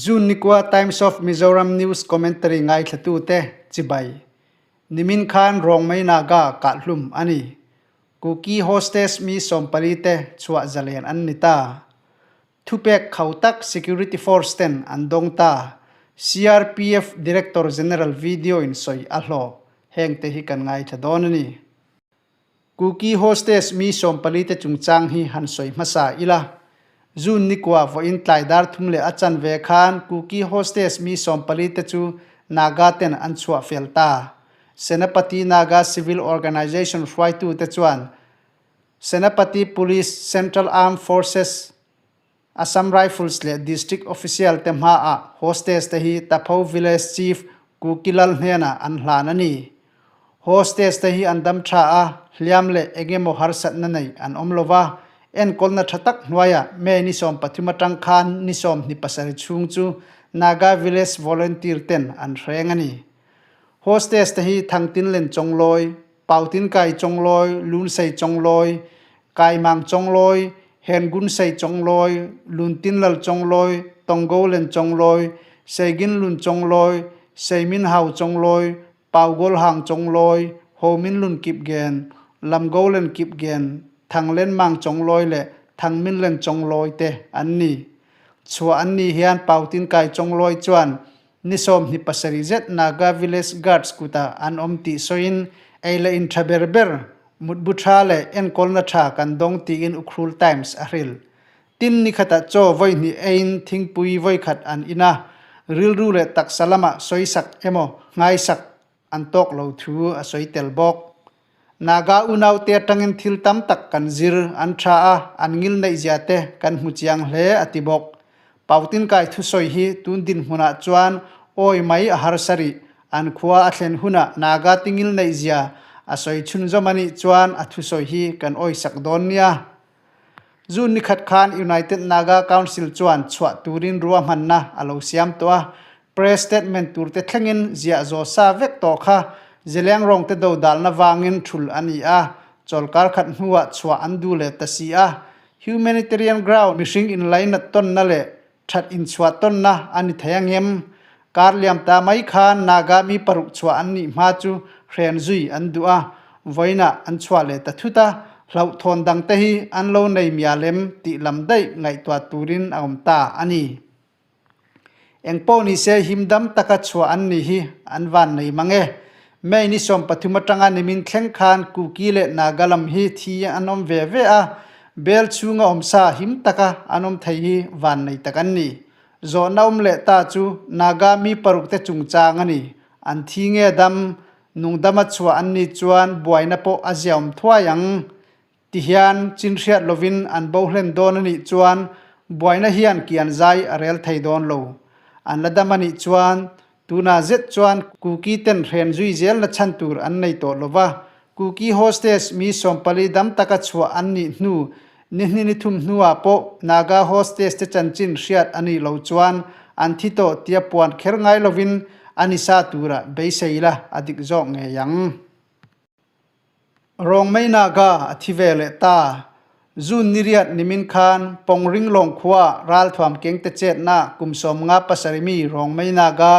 June nikua Times of Mizoram News Commentary ngaithlatute chibai. Nimin khan Rongmei Naga kahhlum a ni. Kuki hostage mi sawmpali te chhuah zalen an ni ta. Thupek khau tak security force ten an dawng ta. CRPF Director General video in sawi a hlawh. Hengte hi kan ngaithla dawn a ni. Kuki hostage mi 14 te chungchang hi han sawi hmasa ila. June nikua vawiin tlai dar thum leh a chanve khan Kuki hostage mi 14 te chu Naga ten an chhuah fel ta. Senapati Naga Civil Organisation hruaitu te chuan Senapati Police, Central Armed Forces, Assam Rifles leh District Official te hmaah hostage te hi Tapho Village Chief Kuki Lal hnenah an hlan a ni. Hostage te hi an dam tha a, hliam leh engemaw harsatna nei an awm lo va, enkawlna tha tak hnuaiah May ni 13 atang khan ni 27 chhung chu Naga Village Volunteer ten an hreng a ni. Hostage te hi Thangtinlen Chawnglawi, Pautinkai Chawnglawi, Lunsei Chawnglawi, Kaimang Chawnglawi, Hengunsei Chawnglawi, Luntinlal Chawnglawi, Tonggolen Chawnglawi, Seiginlun Chawnglawi, Seiminhau Chawnglawi, Paugolhang Chawnglawi, Hominlun Kipgen, Lamgolen Kipgen, Thanglenmang Chawnglawi le Thangminlen Chawnglawi te an ni. Chhuah an nih hian Pautinkai Chawnglawi chuan Ni 27 zet Naga Village Guards kutah an awm tih sawiin ei leh in tha ber ber, mutbu tha leh enkawlna tha kan dawng tiin Ukhrul Times a hrilh. Tin ni khatah chaw vawi hnih eiin thingpui vawi khat an in a, rilru leh taksa lamah sawisak emaw nghaisak an tawk lo thu a sawi tel bawk. Naga unaute atangin thil tam tak kan zir, an tha a, an ngil neih zia te kan hmu chiang hle a ti bawk. Pautinkai thusawi hi tun dinhmunah chuan awi mai a harsa rih, an khua a thlen hunah Naga ti ngil neih zia a sawi chhunzawm a nih chuan a thusawi hi kan awisak dawn nia. June ni khat khan United Naga Council chuan chhuah turin ruahmanna a lo siam tawh a, press statement turte thlengin ziah zaw sa vek tawh kha Zeliangrong te do dalna vangin thul a ni a, chawlkar khat hnuah chhuah an duh leh ta si a. Humanitarian ground mihring inlainat tawnna leh that inchhuah tawnna a ni thei angem? Kar liam ta mai khan Naga mi paruk chhuah an nih hma chu hren zui an duh a, vawiinah an chhuah leh ta thut a, hlauhthawn dangte hi an lo nei mialem tih lam daih ngaihtuah turin a awm ta a ni. Engpawh ni se himdam taka chhuah an nih hi an van nei mang e. May ni 13 atanga nimin thleng khan Kuki leh Naga lam hi thi an awm ve ve a, bel chhunga awmsa him taka an awm thei hi van nei tak an ni. Zawhna awm leh ta chu Naga mi paruk te chungchang a ni. An thi nge dam, nungdama chhuah an nih chuan buaina pawh a ziaawm thuai ang. Ti hian chin hriat lovin an bo hlen dawn a nih chuan buaina hian kian zai a rel thei dawn lo. An la dam a nih chuan tunah zet chuan Kuki ten hren zui zelna chhan tur an nei tawh lo va, Kuki hostage mi 14 dam taka chhuah an nih hnu ni hni ni thum hnuah pawh Naga hostage te chanchin hriat a nih loh chuan an thi tawh tia puan kher ngai lovin a ni sa tura beisei la a dik zawk ngei ang. Rongmei Naga a thi ve leh ta. June ni riat nimin khan Pongring lawng khua ralthuam kengte chetna kum 57 mi Rongmei Naga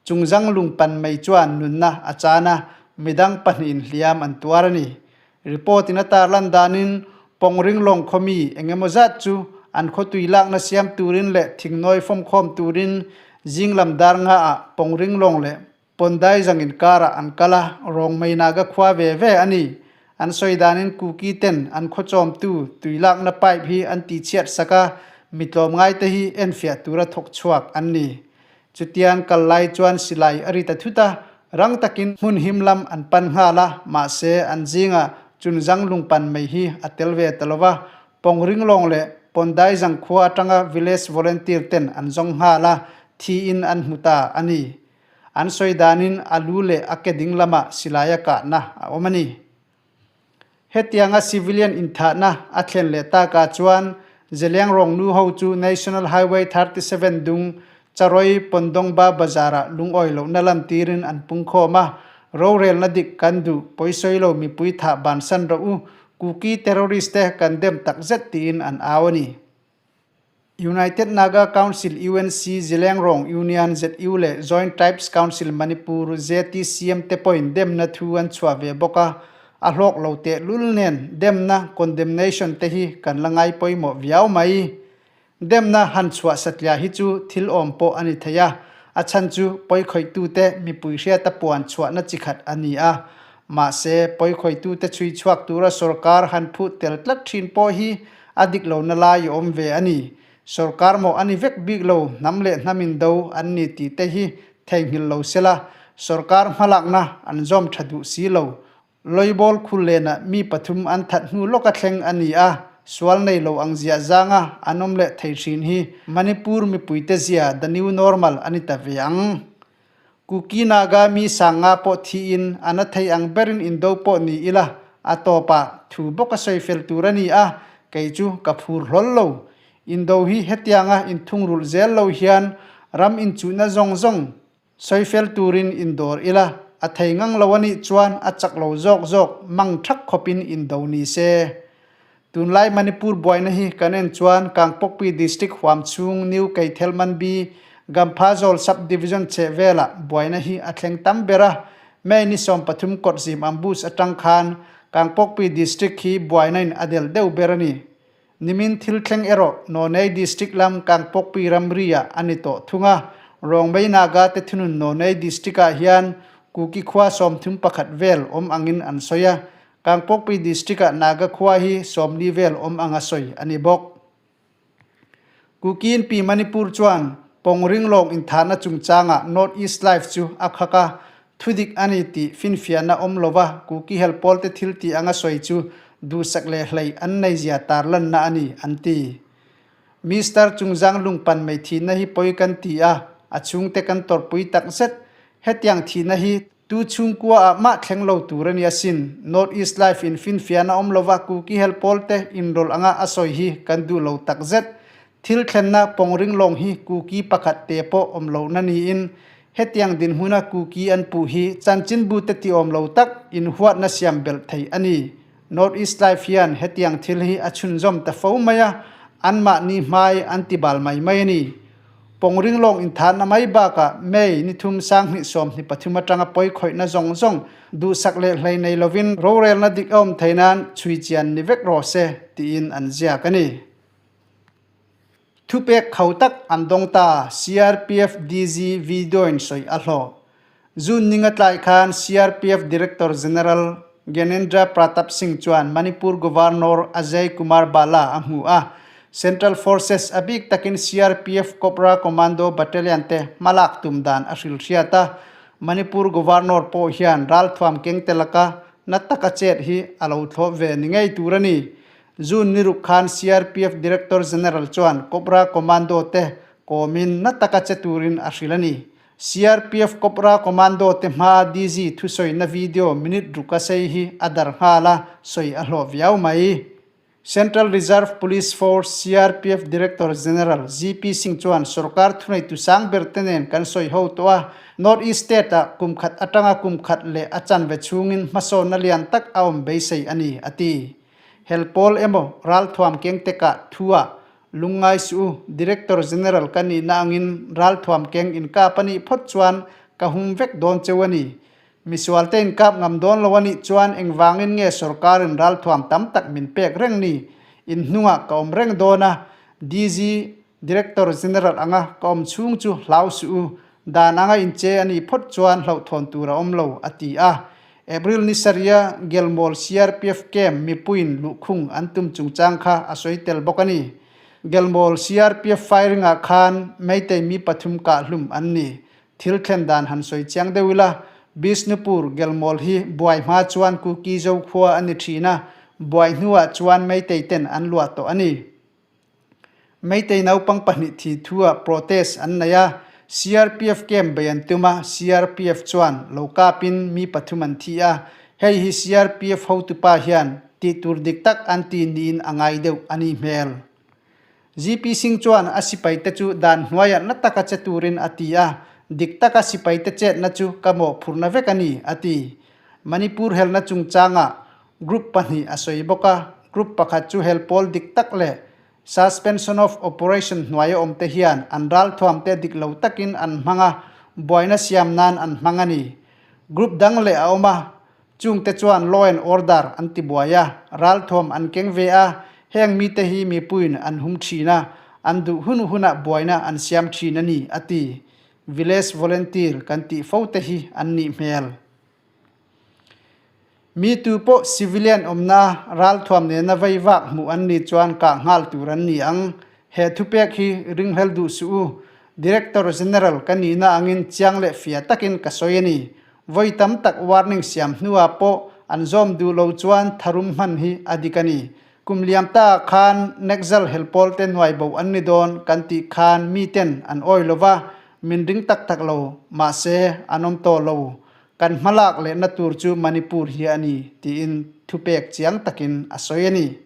chungzang lungpan mei chuan nunna a chan a, midang pahnihin hliam an tuar a ni. Report in a tarlan danin Pongring lawng khaw mi engemaw zat chu an khawtui lakna siam turin leh thingnawi fawmkhawm turin zinglam dar nga ah Pongring lawng leh Pondai zang inkarah an kal a, Rongmei Naga khua ve ve a ni. An sawi danin Kuki ten an khawchawmtu tui lakna pipe hi an tihchhiat sak a, mi tlawmngai te hi enfiah tura thawk chhuak an ni. Chutian kal lai chuan silai a ri ta thut a, rang takin hmun him lam an pan nghal a, mahse an zingah chunzang lungpan mai hi a tel ve ta lo va, Pongring lawng leh Pondai zang khua atanga village volunteer ten an zawng nghal a, thiin an hmu ta a ni. An sawi danin a lu leh a ke ding lamah silai a kahna a awm a ni. Hetianga civilian inthahna a thlen leh takah chuan Zeliangrong nu ho chu National Highway 37 dung Charoi Pondongba bazar-ah lungawi lohna lantirin an pungkhawm a, rorelna dik kan duh, pawisawi lo mipui thah bansan rawh u, Kuki terrorist te kan dem takzet tiin an au a ni. United Naga Council, UNC, Zilengrong Union, ZU, leh Joint Tribes Council Manipur, JTCM, te pawhin demna thu an chhuah ve bawk a, a hlawk lo tehlul nen demna, condemnation, te hi kan la ngai pawimawh viau mai. Demna han chhuah satliah hi chu thil awm pawh a ni thei a, a chhan chu pawikhawitute mipui hriata puan chhuahna chi khat a ni a. Mahse, pawikhawitute chhui chhuak tura sorkar han phut tel tlat thin pawh hi a dik lohna lai a awm ve a ni. Sorkar mawh a ni vek bik lo, hnam leh hnam indo an ni tih te hi theihnghilh lo sela, sorkar hmalakna an zawm tha duh si lo. Loibawl khul lenah mi pathum an that hnu lawka thleng a ni a, sual nei lo ang ziah zanga an awm leh thei thin hi Manipur mipuite zia the new normal a ni ta ve ang. Kuki Naga mi sanga pawh thiin a na thei ang berin indo pawh ni ila a tawpah thu bawk a sawi fel tur a ni a, kei chu ka phur hlawl lo. Indo hi hetianga inthungrulh zel lo hian ram inchuhna zawng zawng Sawi fel turin indawr ila, a thei ngang lo a nih chuan a chak lo zawk zawk mang thak khawpin indo ni se. Tunlai Manipur buaina hi kan en chuan Kangpokpi District huam chhung New Keithelmanbi, Gamphazawl Sub-Division chheh velah buaina hi a thleng tam ber a, May ni 13 kawtzim ambush atang khan Kangpokpi District hi buaina in a del deuh ber a ni. Nimin thil thleng erawh Nonei District lam Kangpokpi ramri-ah a ni tawh thung a, Rongmei Naga te thunun Nonei District-ah hian Kuki khua 31 vel awm angin an sawi a, Kangpokpi District-ah Naga khua hi 40 vel awm anga sawi a ni bawk. Kuki Inpi Manipur chuan Pawng ringlawng inthahna chungchangah North East Life chu a khak a, Thudik a ni tih finfiahna awm lova Kuki hel pawlte thil tih anga sawi chu duhsak leh hleih an nei zia tarlanna a ni, an ti. Mister Chungzang lungpan mai thihna hi pawi kan ti a, a chhungte kan tawrhpui tak zet. Hetiang thihna hi tu chhungkua ah mah thleng lo tur a ni asin. North East Life in finfiahna awm lova Kuki hel pawlte inrawlh anga a sawi hi kan duh lo tak zet. Thil thlenna pawng ringlawng hi Kuki pakhat te pawh awm lohna niin hetiang dinhmuna Kuki an puh hi chanchinbu te ti awm lo tak inhuatna siam belh thei a ni. North East Life hian hetiang thil hi a chhunzawm ta fo mai a, anmahni hmai an ti bal mai mai a ni. Pawng ringlawng inthanna mai bakah May ni thum 2023 atanga pawi khawihna zawng zawng duhsak leh hlei nei lovin rorelna dik a awm thei nan chhui chian ni vek rawh se tiin an ziak a ni. Thupek kho tak an dawng ta, CRPF DG video-in sawi a hlawh. June ninga tlai khan CRPF Director General Gyanendra Pratap Singh chuan Manipur Governor Ajay Kumar Bhalla a hmu a, Central Forces a bik takin CRPF Cobra Commando Battalion te hmalak tum dan a hrilhriat a, Manipur Governor pawh hian ralthuam keng te laka na taka chet hi a lo thlawp ve ni ngei tur a ni. June ni ruk khan CRPF Director General chuan Cobra Commando te kawmin na taka che turin a hrilh a ni. CRPF Cobra Commando te hmaa DG thusawina video minute ruka sei hi a dar nghal a, sawi a hlawh viau mai. Central Reserve Police Force, CRPF, Director General GP Singh chuan sorkar thuneitu sang ber te nen kan sawi ho tawh a, North East State-ah kum khat atanga kum khat leh a chanve chhungin hmasawnna lian tak a awm beisei a ni, a ti. Hel pawl emaw ralthuam keng te kah thu ah lungngai suh u, Director General ka nihna angin ralthuam keng inkap a nih phawt chuan ka hum vek dawn cheu a ni. Misual te inkap ngam dawn lo a nih chuan engvangin nge sorkarin ralthuam tam tak min pek reng ni? In hnungah ka awm reng dawn a, DG, Director General anga ka awm chhung chu hlau suh u, dan anga inche a nih phawt chuan hlauhthawn tur a awm lo, a ti a. April ni sarih-a Gelmawl CRPF camp mipuiin luhkhung an tum chungchang kha a sawi tel bawk a ni. Gelmawl CRPF firing-ah khan Meitei mi pathum kah hlum an ni. Thil thlen dan han sawi chiang deuh ila, Bishnupur Gelmawl hi buai hma chuan Kuki Zo khua a ni thin a, buai hnuah chuan Meitei ten an luah tawh a ni. Meitei naupang pahnih thi thu-ah protest an nei a, CRPF camp bei an tum a, CRPF chuan lo kapin mi pathum an thi a, hei hi CRPF hotupa hian tih tur dik tak an ti niin a ngai deuh a ni hmel. GP Singh chuan a sipaite chu dan hnuaiah na taka che turin a ti a, dik taka sipaite chetna chu ka mawhphurhna vek a ni, a ti. Manipur helna chungchangah Group pahnih a sawi bawk a, group pakhat chu hel pawl dik tak leh Suspension of operation hnuaia awmte hian an ralthuamte dik lo takin an hmang a, buaina siam nan an hmang a ni. Group dang leh a awm a, chungte chuan law and order an ti buai a, ralthuam an keng ve a, heng mite hi mipuiin an hum thin a, an duh hun hunah buaina an siam thin a ni, a ti. Village volunteer kan tih fo te hi an nih hmel. Mi tu pawh civilian awmna ralthuam nena vei vak hmuh an nih chuan kah nghal tur an ni ang. He thupek hi ringhlel duh suh u. Director General ka nihna angin chiang leh fia takin ka sawi a ni. Vawi tam tak warning siam hnuah pawh an zawm duh lo chuan tharum hman hi a dik a ni. Kum liam ta khan Naxal helpawl te nuai bo an ni dawn kan tih khan miten an awi lo va, min ring tak tak lo, mahse an awm tawh lo. Kan hmalak lehna tur chu Manipur hi a ni, tiin thupek chiang takin a sawi a ni.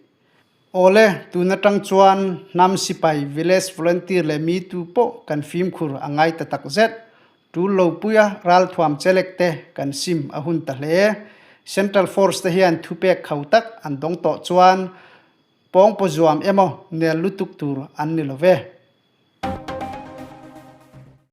Awle, tun atang chuan hnam sipai, village volunteer leh mi tu pawh kan fimkhur a ngai ta tak zet. Tul lo puia ralthuam chelek te kan sim a hun ta hle. Central Force te hian thupek kho tak an dawng tawh chuan pawngpaw zuam emaw nel lutuk tur an ni lo ve.